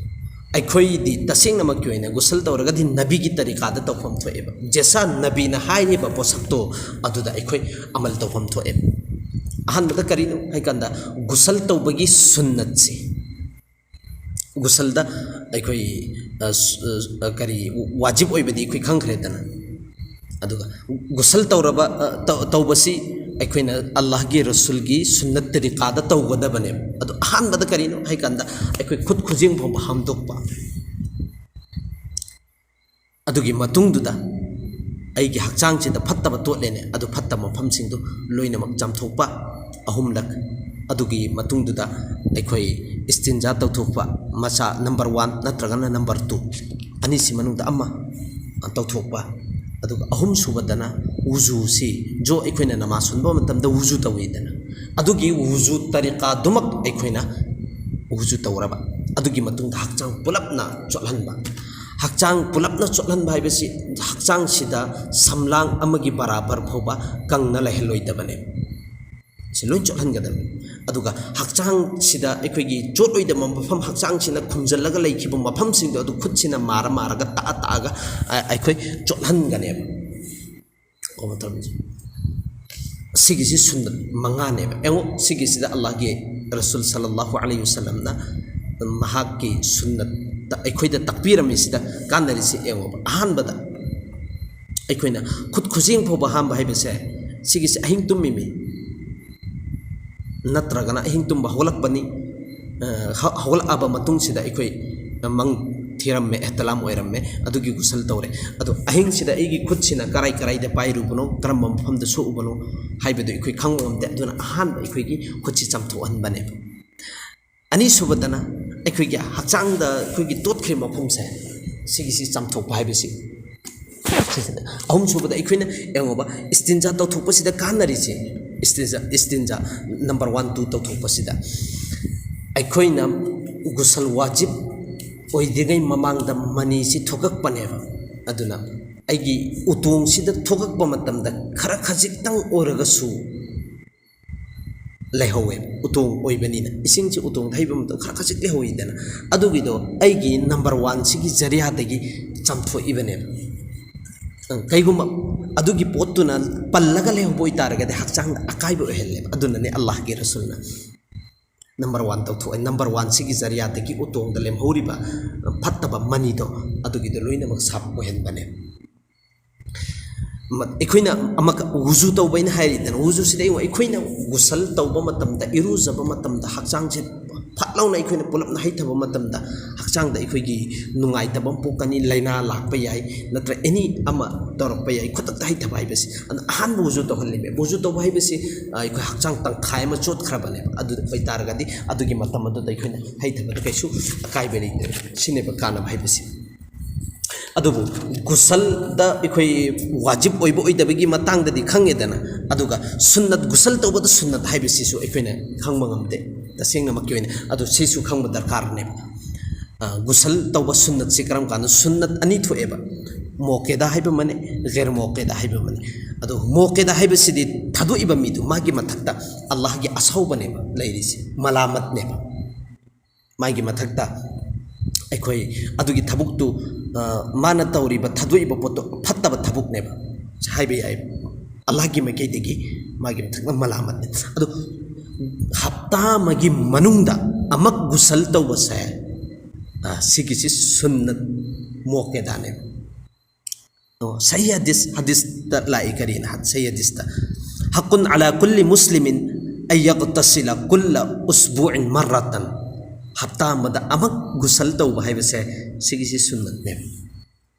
ꯑꯩꯈꯣꯏꯗꯤ ꯇꯁꯦꯡꯅꯃꯛꯀꯤ ꯑꯣꯏꯅ ꯒꯨꯁꯜ ꯇꯧꯔꯒꯗꯤ ꯅꯕꯤꯒꯤ ꯇꯔꯤꯀꯥꯗ ꯇꯧꯐꯝ ꯊꯣꯛꯑꯦꯕ꯫ ꯖꯦꯁꯥ ꯅꯕꯤꯅ ꯍꯥꯏꯔꯤꯕ ꯄꯣꯠꯁꯛꯇꯣ ꯑꯗꯨꯗ ꯑꯩꯈꯣꯏ ꯑꯃꯜ ꯇꯧꯐꯝ ꯊꯣꯛꯑꯦꯕ꯫ ꯑꯍꯥꯟꯕꯗ ꯀꯔꯤꯅꯣ ꯍꯥꯏꯀꯥꯟꯗ, ꯒꯨꯁꯜ ꯇꯧꯕꯒꯤ ꯁꯨꯟꯅꯠꯁꯤ, ꯒꯨꯁꯜꯗ ꯑꯩꯈꯣꯏ, ꯑ, ꯁ-, ꯑ, ꯀꯔꯤ, ꯋꯥꯖꯤꯕ ꯑꯣꯏꯕꯗꯤ ꯑꯩꯈꯣꯏ ꯈꯪꯈ꯭ꯔꯦꯗꯅ꯫ ꯑꯗꯨꯒ ꯒꯨꯁꯜ ꯇꯧꯔꯕ, ꯑ, ꯇꯧ-, ꯇꯧꯕꯁꯤ ꯑꯩꯈꯣꯏꯅ ꯑꯜꯂꯥꯍꯒꯤ ꯔꯁꯨꯜꯒꯤ ꯁꯨꯟꯅꯠ ꯇꯔꯤꯀꯥꯗ ꯇꯧꯒꯗꯕꯅꯦꯕ꯫ ꯑꯗꯣ ꯑꯍꯥꯟꯕꯗ ꯀꯔꯤꯅꯣ ꯍꯥꯏ ꯀꯥꯟꯗ, ꯑꯩꯈꯣꯏ ꯈꯨꯠ ꯈꯨꯖꯤꯡ ꯐꯥꯎꯕ ꯍꯥꯝꯗꯣꯛꯄ꯫ ꯑꯗꯨꯒꯤ ꯃꯇꯨꯡꯗꯨꯗ ꯑꯩꯒꯤ ꯍꯛꯆꯥꯡꯁꯤꯗ ꯐꯠꯇꯕ ꯇꯣꯠꯂꯦꯅꯦ, ꯑꯗꯨ ꯐꯠꯇꯕ ꯃꯐꯝꯁꯤꯡꯗꯨ ꯂꯣꯏꯅꯃꯛ ꯆꯥꯝꯊꯣꯛꯄ ꯑꯍꯨꯝꯂꯛ꯫ ꯑꯗꯨꯒꯤ ꯃꯇꯨꯡꯗꯨꯗ ꯑꯩꯈꯣꯏ ꯏꯁꯇꯤꯟꯖꯥ ꯇꯧꯊꯣꯛꯄ, ꯃꯆꯥ number one ꯅꯠꯇ꯭ꯔꯒꯅ number two, ꯑꯅꯤꯁꯤ ꯃꯅꯨꯡꯗ ꯑꯃ ꯇꯧꯊꯣꯛꯄ꯫ ꯑꯗꯨꯒ ꯑꯍꯨꯝꯁꯨꯕꯗꯅ ꯋꯨꯖꯨꯁꯤ, ꯖꯣ ꯑꯩꯈꯣꯏꯅ ꯅꯃꯥꯖ ꯁꯣꯟꯕ ꯃꯇꯝꯗ ꯋꯨꯖꯨ ꯇꯧꯋꯤꯗꯅ, ꯑꯗꯨꯒꯤ ꯋꯨꯖꯨ ꯇꯔꯤꯀꯥꯗꯨꯃꯛ ꯑꯩꯈꯣꯏꯅ ꯋꯨꯖꯨ ꯇꯧꯔꯕ꯫ ꯑꯗꯨꯒꯤ ꯃꯇꯨꯡꯗ ꯍꯛꯆꯥꯡ ꯄꯨꯂꯞꯅ ꯆꯣꯠꯍꯟꯕ꯫ ꯍꯛꯆꯥꯡ ꯄꯨꯂꯞꯅ ꯆꯣꯠꯍꯟꯕ ꯍꯥꯏꯕꯁꯤ ꯍꯛꯆꯥꯡꯁꯤꯗ ꯁꯝꯂꯥꯡ ꯑꯃꯒꯤ ꯕꯔꯥꯕꯔ ꯐꯥꯎꯕ ꯀꯪꯅ ꯂꯩꯍꯜꯂꯣꯏꯗꯕꯅꯦ꯫ ꯁꯤ ꯂꯣꯏ ꯆꯣꯠꯍꯟꯒꯗꯕꯅꯤ꯫ ꯑꯗꯨꯒ ꯍꯛꯆꯥꯡꯁꯤꯗ ꯑꯩꯈꯣꯏꯒꯤ ꯆꯣꯠꯂꯣꯏꯗꯕ ꯃꯐꯝ, ꯍꯛꯆꯥꯡꯁꯤꯅ ꯈꯨꯝꯖꯤꯜꯂꯒ ꯂꯩꯈꯤꯕ ꯃꯐꯝꯁꯤꯡꯗꯣ, ꯑꯗꯨ ꯈꯨꯠꯁꯤꯅ ꯃꯥꯔ ꯃꯥꯔꯒ ꯇꯛꯑ ꯇꯛꯑꯒ, ꯑ, ꯑꯩꯈꯣꯏ ꯆꯣꯠꯍꯟꯒꯅꯦꯕ꯫ ꯁꯤꯒꯤꯁꯤ ꯁꯨꯟꯅꯠ ꯃꯉꯥꯅꯦꯕ꯫ ꯌꯦꯡꯉꯣ, ꯁꯤꯒꯤꯁꯤꯗ ꯑꯜꯂꯥꯍꯒꯤ ꯔꯁꯨꯜ ꯁꯜꯂꯜꯂꯥꯍꯨ ꯑꯂꯩꯍꯤ ꯋꯁꯜꯂꯝꯅ ꯃꯍꯥꯛꯀꯤ ꯁꯨꯟꯅꯠꯇ ꯑꯩꯈꯣꯏꯗ ꯇꯥꯛꯄꯤꯔꯝꯃꯤꯁꯤꯗ ꯀꯥꯟꯅꯔꯤꯁꯤ ꯌꯦꯡꯉꯣꯕ꯫ ꯑꯍꯥꯟꯕꯗ ꯑꯩꯈꯣꯏꯅ ꯈꯨꯠ ꯈꯨꯖꯦꯡ ꯐꯥꯎꯕ ꯍꯥꯝꯕ ꯍꯥꯏꯕꯁꯦ, ꯁꯤꯒꯤꯁꯦ ꯑꯍꯤꯡ ꯇꯨꯝꯃꯤꯃꯤ, ꯅꯠꯇ꯭ꯔꯒꯅ ꯑꯍꯤꯡ ꯇꯨꯝꯕ ꯍꯧꯒꯠꯂꯛꯄꯅꯤ, ꯑ, ꯍ-, ꯍꯧꯒꯠꯂꯛꯑꯕ ꯃꯇꯨꯡꯁꯤꯗ ꯑꯩꯈꯣꯏ ꯃꯪ ꯊꯤꯔꯝꯃꯦ, ꯑꯦꯍꯇꯂꯥꯝ ꯑꯣꯏꯔꯝꯃꯦ, ꯑꯗꯨꯒꯤ ꯒꯨꯁꯜ ꯇꯧꯔꯦ꯫ ꯑꯗꯣ ꯑꯍꯤꯡꯁꯤꯗ ꯑꯩꯒꯤ ꯈꯨꯠꯁꯤꯅ ꯀꯔꯥꯏ ꯀꯔꯥꯏꯗ ꯄꯥꯏꯔꯨꯕꯅꯣ, ꯀꯔꯝꯕ ꯃꯐꯝꯗ ꯁꯣꯛꯎꯕꯅꯣ ꯍꯥꯏꯕꯗꯨ ꯑꯩꯈꯣꯏ ꯈꯪꯕ ꯉꯝꯗꯦ꯫ ꯑꯗꯨꯅ ꯑꯍꯥꯟꯕ ꯑꯩꯈꯣꯏꯒꯤ ꯈꯨꯠꯁꯤ ꯆꯥꯝꯊꯣꯛꯍꯟꯕꯅꯦꯕ꯫ ꯑꯅꯤꯁꯨꯕꯗꯅ ꯑꯩꯈꯣꯏꯒꯤ ꯍꯛꯆꯥꯡꯗ ꯑꯩꯈꯣꯏꯒꯤ ꯇꯣꯠꯈ꯭ꯔꯤꯕ ꯃꯐꯝꯁꯦ, ꯁꯤꯒꯤꯁꯤ ꯆꯥꯝꯊꯣꯛꯄ ꯍꯥꯏꯕꯁꯤ꯫ ꯁꯤꯁꯤꯅ꯫ ꯑꯍꯨꯝꯁꯨꯕꯗ ꯑꯩꯈꯣꯏꯅ ꯌꯦꯡꯉꯣꯕ, ꯏꯁꯇꯤꯟꯖꯥ ꯇꯧꯊꯣꯛꯄꯁꯤꯗ ꯀꯥꯟꯅꯔꯤꯁꯦ, ꯏꯁꯇꯤꯟꯖꯥ, ꯏꯁꯇꯤꯟꯖꯥ number one, two ꯇꯧꯊꯣꯛꯄꯁꯤꯗ ꯑꯩꯈꯣꯏꯅ ꯒꯨꯁꯜ ꯋꯥꯖꯤꯕ ꯑꯣꯏꯗ꯭ꯔꯤꯉꯩ ꯃꯃꯥꯡꯗ ꯃꯅꯤꯁꯤ ꯊꯣꯛꯂꯛꯄꯅꯦꯕ꯫ ꯑꯗꯨꯅ ꯑꯩꯒꯤ ꯎꯇꯣꯡꯁꯤꯗ ꯊꯣꯛꯂꯛꯄ ꯃꯇꯝꯗ ꯈꯔ ꯈꯖꯤꯛꯇꯪ ꯑꯣꯏꯔꯒꯁꯨ ꯂꯩꯍꯧꯋꯦ, ꯎꯇꯣꯡ ꯑꯣꯏꯕꯅꯤꯅ꯫ ꯏꯁꯤꯡꯁꯤ ꯎꯇꯣꯡꯗ ꯍꯩꯕ ꯃꯇꯝꯗ ꯈꯔ ꯈꯖꯤꯛ ꯂꯩꯍꯧꯋꯤꯗꯅ, ꯑꯗꯨꯒꯤꯗꯣ ꯑꯩꯒꯤ number one ꯁꯤꯒꯤ ꯖꯔꯤꯌꯥꯗꯒꯤ ꯆꯥꯝꯊꯣꯛꯏꯕꯅꯦꯕ꯫ ꯀꯩꯒꯨꯝꯕ ꯑꯗꯨꯒꯤ ꯄꯣꯠꯇꯨꯅ ꯄꯜꯂꯒ ꯂꯩꯍꯧꯕ ꯑꯣꯏꯇꯥꯔꯒꯗꯤ ꯍꯛꯆꯥꯡꯗ ꯑꯀꯥꯏꯕ ꯑꯣꯏꯍꯜꯂꯦꯕ꯫ ꯑꯗꯨꯅꯅꯦ ꯑꯜꯂꯥꯍꯒꯤ ꯔꯁꯨꯜꯅ number one ꯇꯧꯊꯣꯛꯑꯦ, number one ꯁꯤꯒꯤ ꯖꯔꯤꯌꯥꯗꯒꯤ ꯎꯇꯣꯡꯗ ꯂꯦꯝꯍꯧꯔꯤꯕ ꯐꯠꯇꯕ ꯃꯅꯤꯗꯣ, ꯑꯗꯨꯒꯤꯗꯣ ꯂꯣꯏꯅꯃꯛ ꯁꯥꯞ ꯑꯣꯏꯍꯟꯕꯅꯦ꯫ ꯃ-, ꯑꯩꯈꯣꯏꯅ ꯑꯃꯛ ꯋꯨꯖꯨ ꯇꯧꯕ ꯑꯩꯅ ꯍꯥꯏꯔꯤꯗꯅ, ꯋꯨꯖꯨꯁꯤꯗ ꯌꯦꯡꯉꯨ, ꯑꯩꯈꯣꯏꯅ ꯒꯨꯁꯜ ꯇꯧꯕ ꯃꯇꯝꯗ, ꯏꯔꯨꯖꯕ ꯃꯇꯝꯗ ꯍꯛꯆꯥꯡꯁꯦ ꯐꯠ ꯂꯥꯎꯅ ꯑꯩꯈꯣꯏꯅ ꯄꯨꯂꯞꯅ ꯍꯩꯊꯕ ꯃꯇꯝꯗ ꯍꯛꯆꯥꯡꯗ ꯑꯩꯈꯣꯏꯒꯤ ꯅꯨꯡꯉꯥꯏꯇꯕ ꯑꯃ ꯄꯣꯛꯀꯅꯤ, ꯂꯥꯏꯅꯥ ꯂꯥꯛꯄ ꯌꯥꯏ, ꯅꯠꯇ꯭ꯔ ꯑꯦꯅꯤ ꯑꯃ ꯇꯧꯔꯛꯄ ꯌꯥꯏ꯫ ꯈꯨꯗꯛꯇ ꯍꯩꯊꯕ ꯍꯥꯏꯕꯁꯤ, ꯑꯗꯨꯅ ꯑꯍꯥꯟꯕ ꯋꯨꯖꯨ ꯇꯧꯍꯜꯂꯤꯃꯦ꯫ ꯋꯨꯖꯨ ꯇꯧꯕ ꯍꯥꯏꯕꯁꯤ, ꯑ, ꯑꯩꯈꯣꯏ ꯍꯛꯆꯥꯡ ꯇꯪꯈꯥꯏ ꯑꯃ ꯆꯣꯠꯈ꯭ꯔꯕꯅꯦꯕ꯫ ꯑꯗꯨ ꯑꯣꯏꯇꯥꯔꯒꯗꯤ ꯑꯗꯨꯒꯤ ꯃꯇꯝ ꯑꯗꯨꯗ ꯑꯩꯈꯣꯏꯅ ꯍꯩꯊꯕꯗ ꯀꯩꯁꯨ ꯑꯀꯥꯏꯕ ꯂꯩꯇꯦ꯫ ꯁꯤꯅꯦꯕ ꯀꯥꯟꯅꯕ ꯍꯥꯏꯕꯁꯤ꯫ ꯑꯗꯨꯕꯨ ꯒꯨꯁꯜꯗ ꯑꯩꯈꯣꯏ ꯋꯥꯖꯤꯕ ꯑꯣꯏꯕ ꯑꯣꯏꯗꯕꯒꯤ ꯃꯇꯥꯡꯗꯗꯤ ꯈꯪꯉꯦꯗꯅ, ꯑꯗꯨꯒ ꯁꯨꯟꯅꯠ, ꯒꯨꯁꯜ ꯇꯧꯕꯗ ꯁꯨꯟꯅꯠ ꯍꯥꯏꯕꯁꯤꯁꯨ ꯑꯩꯈꯣꯏꯅ ꯈꯪꯕ ꯉꯝꯗꯦ ꯇꯁꯦꯡꯅꯃꯛꯀꯤ ꯑꯣꯏꯅ꯫ ꯑꯗꯨ ꯁꯤꯁꯨ ꯈꯪꯕ ꯗꯔꯀꯥꯔꯅꯦꯕ꯫ ꯑ, ꯒꯨꯁꯜ ꯇꯧꯕ ꯁꯨꯟꯅꯠꯁꯤ ꯀꯔꯝ ꯀꯥꯟꯗ? ꯁꯨꯟꯅꯠ ꯑꯅꯤ ꯊꯣꯛꯑꯦꯕ, ꯃꯣꯀꯦꯗꯥ ꯍꯥꯏꯕ ꯑꯃꯅꯦ, ꯒꯩꯔ ꯃꯣꯀꯦꯗꯥ ꯍꯥꯏꯕ ꯑꯃꯅꯦ꯫ ꯑꯗꯣ ꯃꯣꯀꯦꯗꯥ ꯍꯥꯏꯕꯁꯤꯗꯤ ꯊꯥꯗꯣꯛꯏꯕ ꯃꯤꯗꯨ ꯃꯥꯒꯤ ꯃꯊꯛꯇ ꯑꯜꯂꯥꯍꯒꯤ ꯑꯁꯧꯕꯅꯦꯕ ꯂꯩꯔꯤꯁꯦ, ꯃꯂꯥꯃꯠꯅꯦꯕ꯫ ꯃꯥꯒꯤ ꯃꯊꯛꯇ ꯑꯩꯈꯣꯏ ꯑꯗꯨꯒꯤ ꯊꯕꯛꯇꯨ, ꯑ, ꯃꯥꯅ ꯇꯧꯔꯤꯕ, ꯊꯥꯗꯣꯛꯏꯕ ꯄꯣꯠꯇꯣ ꯐꯠꯇꯕ ꯊꯕꯛꯅꯦꯕ, ꯍꯥꯏꯕ ꯌꯥꯏ꯫ ꯑꯜꯂꯥꯍꯒꯤ ꯃꯥꯏꯀꯩꯗꯒꯤ ꯃꯥꯒꯤ ꯃꯊꯛꯇ ꯃꯂꯥꯃꯠꯅꯦ꯫ ꯑꯗꯨ ꯍꯞꯇꯥ ꯑꯃꯒꯤ ꯃꯅꯨꯡꯗ ꯑꯃꯛ ꯒꯨꯁꯜ ꯇꯧꯕꯁꯦ, ꯑ, ꯁꯤꯒꯤꯁꯤ ꯁꯨꯟꯅꯠ ꯃꯣꯀꯦꯗꯥꯅꯦꯕ꯫ ꯑꯣ, ꯁꯍꯤ ꯍꯗꯤꯁ, ꯍꯗꯤꯁꯇ ꯂꯥꯛꯏ꯫ ꯀꯔꯤꯅ ꯍ-, ꯁꯍꯤ ꯍꯗꯤꯁꯇ, "ꯍꯛꯀꯨꯟ ꯑꯂꯥ ꯀꯨꯜꯂꯤ ꯃꯨꯁꯂꯤꯃꯤꯟ ꯑꯟ ꯌꯒꯇꯁꯤꯂ ꯀꯨꯜꯂ ꯎꯁꯕꯨꯏꯟ ꯃꯔꯔꯇꯟ"꯫ ꯍꯞꯇꯥ ꯑꯃꯗ ꯑꯃꯛ ꯒꯨꯁꯜ ꯇꯧꯕ ꯍꯥꯏꯕꯁꯦ ꯁꯤꯒꯤꯁꯤ ꯁꯨꯟꯅꯠꯅꯦꯕ꯫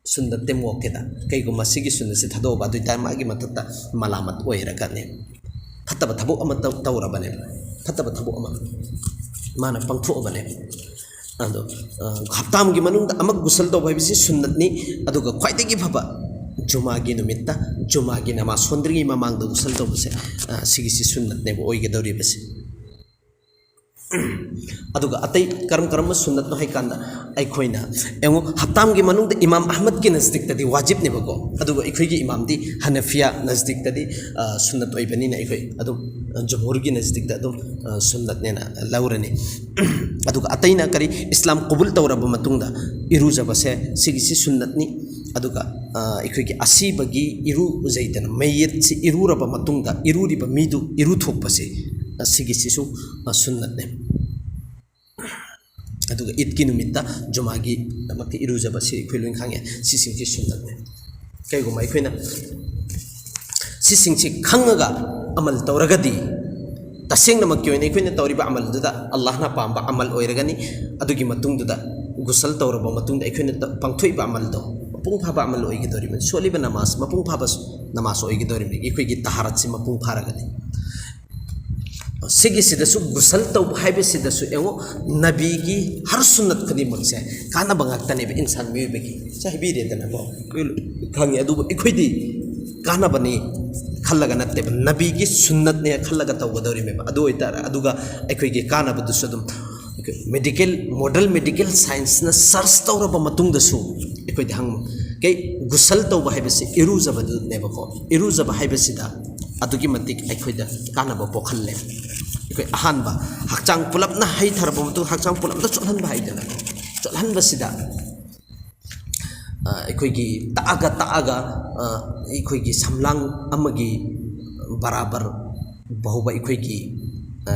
ꯁꯨꯟꯅꯠꯇꯦ ꯃꯣꯀꯦꯗꯥ꯫ ꯀꯩꯒꯨꯝꯕ ꯁꯤꯒꯤ ꯁꯨꯟꯅꯠꯁꯦ ꯊꯥꯗꯣꯛꯑꯕ, ꯑꯗꯨ ꯑꯣꯏꯇꯥꯔꯗꯤ ꯃꯥꯒꯤ ꯃꯊꯛꯇ ꯃꯂꯥꯃꯠ ꯑꯣꯏꯔꯒꯅꯦ꯫ ꯐꯠꯇꯕ ꯊꯕꯛ ꯑꯃ ꯇꯧ-, ꯇꯧꯔꯕꯅꯦꯕ꯫ ꯐꯠꯇꯕ ꯊꯕꯛ ꯑꯃ ꯃꯥꯅ ꯄꯥꯡꯊꯣꯛꯑꯕꯅꯦꯕ꯫ ꯑꯗꯣ, ꯑ, ꯍꯞꯇꯥ ꯑꯃꯒꯤ ꯃꯅꯨꯡꯗ ꯑꯃꯛ ꯒꯨꯁꯜ ꯇꯧꯕ ꯍꯥꯏꯕꯁꯤ ꯁꯨꯟꯅꯠꯅꯤ꯫ ꯑꯗꯨꯒ ꯈ꯭ꯋꯥꯏꯗꯒꯤ ꯐꯕ ꯖꯨꯃꯥꯒꯤ ꯅꯨꯃꯤꯠꯇ, ꯖꯨꯃꯥꯒꯤ ꯅꯃꯥꯖ ꯁꯣꯟꯗ꯭ꯔꯤꯉꯩ ꯃꯃꯥꯡꯗ ꯒꯨꯁꯜ ꯇꯧꯕꯁꯦ, ꯑ, ꯁꯤꯒꯤꯁꯤ ꯁꯨꯟꯅꯠꯅꯦꯕ ꯑꯣꯏꯒꯗꯧꯔꯤꯕꯁꯦ꯫ ꯑꯗꯨꯒ ꯑꯇꯩ ꯀꯔꯝ ꯀꯔꯝꯕ ꯁꯨꯟꯅꯠꯅꯣ ꯍꯥꯏꯀꯥꯟꯗ, ꯑꯩꯈꯣꯏꯅ ꯌꯦꯡꯉꯨ, ꯍꯞꯇꯥ ꯑꯃꯒꯤ ꯃꯅꯨꯡꯗ ꯏꯃꯥꯝ ꯑꯍꯃꯗꯀꯤ ꯅꯖꯗꯤꯛꯇꯗꯤ ꯋꯥꯖꯤꯕꯅꯦꯕꯀꯣ, ꯑꯗꯨꯒ ꯑꯩꯈꯣꯏꯒꯤ ꯏꯃꯥꯝꯗꯤ ꯍꯅꯐꯤꯌꯥ ꯅꯖꯗꯤꯛꯇꯗꯤ, ꯑ, ꯁꯨꯟꯅꯠ ꯑꯣꯏꯕꯅꯤꯅ ꯑꯩꯈꯣꯏ ꯑꯗꯨꯝ, ꯑ, ꯖꯨꯝꯍꯨꯔꯒꯤ ꯅꯖꯗꯤꯛꯇ ꯑꯗꯨꯝ, ꯑ, ꯁꯨꯟꯅꯠꯅꯦꯅ ꯂꯧꯔꯅꯤ꯫ ꯑꯗꯨꯒ ꯑꯇꯩꯅ ꯀꯔꯤ, ꯏꯁꯂꯥꯝ ꯀꯕꯨꯜ ꯇꯧꯔꯕ ꯃꯇꯨꯡꯗ ꯏꯔꯨꯖꯕꯁꯦ ꯁꯤꯒꯤꯁꯤ ꯁꯨꯟꯅꯠꯅꯤ꯫ ꯑꯗꯨꯒ, ꯑ, ꯑꯩꯈꯣꯏꯒꯤ ꯑꯁꯤꯕꯒꯤ ꯏꯔꯨꯖꯩꯗꯅ, ꯃꯩꯌꯦꯠꯁꯤ ꯏꯔꯨꯔꯕ ꯃꯇꯨꯡꯗ ꯏꯔꯨꯔꯤꯕ ꯃꯤꯗꯨ ꯏꯔꯨꯊꯣꯛꯄꯁꯦ, ꯑ, ꯁꯤꯒꯤꯁꯤꯁꯨ, ꯑ, ꯁꯨꯟꯅꯠꯅꯦ꯫ ꯑꯗꯨꯒ ꯏꯗꯀꯤ ꯅꯨꯃꯤꯠꯇ ꯖꯨꯃꯥꯒꯤꯗꯃꯛꯇ ꯏꯔꯨꯖꯕ, ꯁꯤ ꯑꯩꯈꯣꯏ ꯂꯣꯏ ꯈꯪꯉꯦ, ꯁꯤꯁꯤꯡꯁꯤ ꯁꯨꯟꯅꯠꯅꯦ꯫ ꯀꯩꯒꯨꯝꯕ ꯑꯩꯈꯣꯏꯅ ꯁꯤꯁꯤꯡꯁꯤ ꯈꯪꯉꯒ ꯑꯃꯜ ꯇꯧꯔꯒꯗꯤ, ꯇꯁꯦꯡꯅꯃꯛꯀꯤ ꯑꯣꯏꯅ ꯑꯩꯈꯣꯏꯅ ꯇꯧꯔꯤꯕ ꯑꯃꯜꯗꯨꯗ ꯑꯜꯂꯥꯍꯅ ꯄꯥꯝꯕ ꯑꯃꯜ ꯑꯣꯏꯔꯒꯅꯤ꯫ ꯑꯗꯨꯒꯤ ꯃꯇꯨꯡꯗꯨꯗ, ꯒꯨꯁꯜ ꯇꯧꯔꯕ ꯃꯇꯨꯡꯗ ꯑꯩꯈꯣꯏꯅ ꯇ-, ꯄꯥꯡꯊꯣꯛꯏꯕ ꯑꯃꯜꯗꯣ ꯃꯄꯨꯡ ꯐꯥꯕ ꯑꯃꯜ ꯑꯣꯏꯒꯗꯧꯔꯤꯕꯅꯤ꯫ ꯁꯣꯜꯂꯤꯕ ꯅꯃꯥꯖ ꯃꯄꯨꯡ ꯐꯥꯕ ꯁ-, ꯅꯃꯥꯖ ꯑꯣꯏꯒꯗꯧꯔꯤꯕꯅꯤ, ꯑꯩꯈꯣꯏꯒꯤ ꯇꯍꯥꯔꯠꯁꯤ ꯃꯄꯨꯡ ꯐꯥꯔꯒꯗꯤ꯫ ꯁꯤꯒꯤꯁꯤꯗꯁꯨ ꯒꯨꯁꯜ ꯇꯧꯕ ꯍꯥꯏꯕꯁꯤꯗꯁꯨ ꯌꯦꯡꯉꯣ, ꯅꯕꯤꯒꯤ ꯍꯔ ꯁꯨꯟꯅꯠ ꯈꯨꯗꯤꯡꯃꯛꯁꯦ ꯀꯥꯟꯅꯕ ꯉꯥꯛꯇꯅꯦꯕ ꯏꯟꯁꯥꯟ ꯃꯤꯑꯣꯏꯕꯒꯤ꯫ ꯁꯤ ꯍꯥꯏꯕꯤꯔꯦꯗꯅꯀꯣ, ꯑꯩꯈꯣꯏ ꯈꯪꯉꯤ, ꯑꯗꯨꯕꯨ ꯑꯩꯈꯣꯏꯗꯤ ꯀꯥꯟꯅꯕꯅꯤ ꯈꯜꯂꯒ ꯅꯠꯇꯦꯕ, ꯅꯕꯤꯒꯤ ꯁꯨꯟꯅꯠꯅꯦ ꯈꯜꯂꯒ ꯇꯧꯒꯗꯧꯔꯤꯕꯅꯦꯕ꯫ ꯑꯗꯨ ꯑꯣꯏꯇꯥꯔꯦ, ꯑꯗꯨꯒ ꯑꯩꯈꯣꯏꯒꯤ ꯀꯥꯟꯅꯕꯗꯨꯁꯨ ꯑꯗꯨꯝ medical, modern medical scienceꯅ search ꯇꯧꯔꯕ ꯃꯇꯨꯡꯗꯁꯨ ꯑꯩꯈꯣꯏꯗꯤ ꯍꯪ-, ꯀꯩ, ꯒꯨꯁꯜ ꯇꯧꯕ ꯍꯥꯏꯕꯁꯤ ꯏꯔꯨꯖꯕꯗꯨꯅꯦꯕꯀꯣ꯫ ꯏꯔꯨꯖꯕ ꯍꯥꯏꯕꯁꯤꯗ ꯑꯗꯨꯛꯀꯤ ꯃꯇꯤꯛ ꯑꯩꯈꯣꯏꯗ ꯀꯥꯟꯅꯕ ꯄꯣꯛꯍꯜꯂꯦ꯫ ꯑꯩꯈꯣꯏ ꯑꯍꯥꯟꯕ ꯍꯛꯆꯥꯡ ꯄꯨꯂꯞꯅ ꯍꯩꯊꯔꯕ ꯃꯇꯨꯡ ꯍꯛꯆꯥꯡ ꯄꯨꯂꯞꯅ ꯆꯣꯠꯍꯟꯕ ꯍꯥꯏꯗꯅ, ꯆꯣꯠꯍꯟꯕꯁꯤꯗ, ꯑ, ꯑꯩꯈꯣꯏꯒꯤ ꯇꯛꯑꯒ ꯇꯛꯑꯒ, ꯑ, ꯑꯩꯈꯣꯏꯒꯤ ꯁꯝꯂꯥꯡ ꯑꯃꯒꯤ ꯕꯔꯥꯕꯔ ꯐꯥꯎꯕ ꯑꯩꯈꯣꯏꯒꯤ, ꯑ,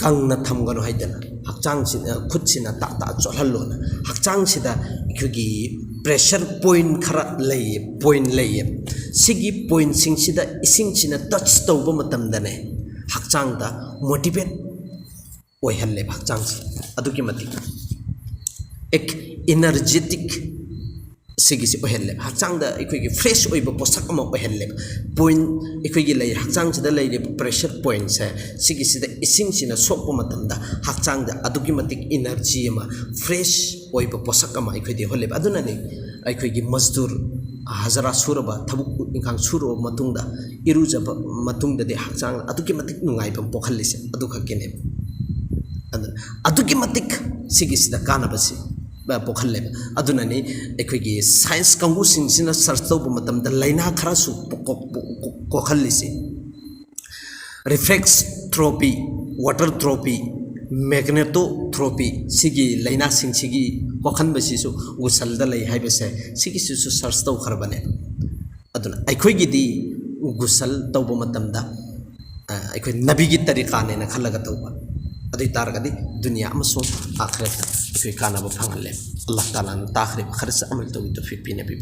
ꯀꯪꯅ ꯊꯝꯒꯅꯨ ꯍꯥꯏꯗꯅ, ꯍꯛꯆꯥꯡꯁꯤ, ꯑ, ꯈꯨꯠꯁꯤꯅ ꯇꯥꯛ ꯇꯥꯛ ꯆꯣꯠꯍꯜꯂꯣꯅ꯫ ꯍꯛꯆꯥꯡꯁꯤꯗ ꯑꯩꯈꯣꯏꯒꯤ pressure point ꯈꯔ ꯂꯩꯌꯦ, point ꯂꯩꯌꯦ꯫ ꯁꯤꯒꯤ pointꯁꯤꯡꯁꯤꯗ ꯏꯁꯤꯡꯁꯤꯅ touch ꯇꯧꯕ ꯃꯇꯝꯗꯅꯦ, ꯍꯛꯆꯥꯡꯗ motivate ꯑꯣꯏꯍꯜꯂꯦꯕ ꯍꯛꯆꯥꯡꯁꯦ꯫ ꯑꯗꯨꯛꯀꯤ ꯃꯇꯤꯛ energetic ꯁꯤꯒꯤꯁꯤ ꯑꯣꯏꯍꯜꯂꯦꯕ꯫ ꯍꯛꯆꯥꯡꯗ ꯑꯩꯈꯣꯏꯒꯤ fresh ꯑꯣꯏꯕ ꯄꯣꯠꯁꯛ ꯑꯃ ꯑꯣꯏꯍꯜꯂꯦꯕ꯫ Point, ꯑꯩꯈꯣꯏꯒꯤ ꯂꯩ, ꯍꯛꯆꯥꯡꯁꯤꯗ ꯂꯩꯔꯤꯕ pressure pointꯁꯦ, ꯁꯤꯒꯤꯁꯤꯗ ꯏꯁꯤꯡꯁꯤꯅ ꯁꯣꯛꯄ ꯃꯇꯝꯗ ꯍꯛꯆꯥꯡꯗ ꯑꯗꯨꯛꯀꯤ ꯃꯇꯤꯛ energy ꯑꯃ, fresh ꯑꯣꯏꯕ ꯄꯣꯠꯁꯛ ꯑꯃ ꯑꯩꯈꯣꯏꯗ ꯌꯧꯍꯜꯂꯦꯕ꯫ ꯑꯗꯨꯅꯅꯤ ꯑꯩꯈꯣꯏꯒꯤ ꯃꯖꯗꯨꯔ, ꯍꯖꯔꯥ ꯁꯨꯔꯕ, ꯊꯕꯛ ꯏꯪꯈꯥꯡ ꯁꯨꯔꯕ ꯃꯇꯨꯡꯗ, ꯏꯔꯨꯖꯕ ꯃꯇꯨꯡꯗꯗꯤ ꯍꯛꯆꯥꯡ ꯑꯗꯨꯛꯀꯤ ꯃꯇꯤꯛ ꯅꯨꯡꯉꯥꯏꯕ ꯑꯃ ꯄꯣꯛꯍꯜꯂꯤꯁꯦ꯫ ꯑꯗꯨꯈꯛꯀꯤꯅꯦꯕ꯫ ꯑꯗꯨꯅ ꯑꯗꯨꯛꯀꯤ ꯃꯇꯤꯛ ꯁꯤꯒꯤꯁꯤꯗ ꯀꯥꯟꯅꯕꯁꯤ, ꯑ, ꯄꯣꯛꯍꯜꯂꯦꯕ꯫ ꯑꯗꯨꯅꯅꯤ ꯑꯩꯈꯣꯏꯒꯤ science ꯀꯥꯡꯕꯨꯁꯤꯡꯁꯤꯅ search ꯇꯧꯕ ꯃꯇꯝꯗ ꯂꯥꯏꯅꯥ ꯈꯔꯁꯨ ꯄꯣꯛ-, ꯄꯣꯛ-, ꯄꯣꯛ-, ꯄꯣꯛꯍꯜꯂꯤꯁꯤ꯫ Reflexotropy, waterotropy, magnetotropy, ꯁꯤꯒꯤ ꯂꯥꯏꯅꯥꯁꯤꯡꯁꯤꯒꯤ ꯄꯣꯛꯍꯟꯕꯁꯤꯁꯨ ꯒꯨꯁꯜꯗ ꯂꯩ ꯍꯥꯏꯕꯁꯦ, ꯁꯤꯒꯤꯁꯤꯁꯨ search ꯇꯧꯈ꯭ꯔꯕꯅꯦ꯫ ꯑꯗꯨꯅ ꯑꯩꯈꯣꯏꯒꯤꯗꯤ ꯒꯨꯁꯜ ꯇꯧꯕ ꯃꯇꯝꯗ, ꯑ, ꯑꯩꯈꯣꯏ ꯅꯕꯤꯒꯤ ꯇꯔꯤꯀꯥꯅꯦꯅ ꯈꯜꯂꯒ ꯇꯧꯕ꯫ ꯑꯗꯨ ꯑꯣꯏ ꯇꯥꯔꯒꯗꯤ ꯗꯨꯅꯤꯌꯥ ꯑꯃꯁꯨꯡ ꯑꯥꯈꯤꯔꯠꯇ ꯑꯩꯈꯣꯏ ꯀꯥꯟꯅꯕ ꯐꯪꯍꯜꯂꯦ꯫ ꯑꯜꯂꯥꯍ ꯇꯥꯂꯥꯅ ꯇꯥꯈ꯭ꯔꯤꯕ ꯈꯔꯁ ꯑꯃꯜ ꯇꯧꯕꯒꯤ ꯇꯧꯐꯤꯛ ꯄꯤꯅꯕꯤꯌꯨ꯫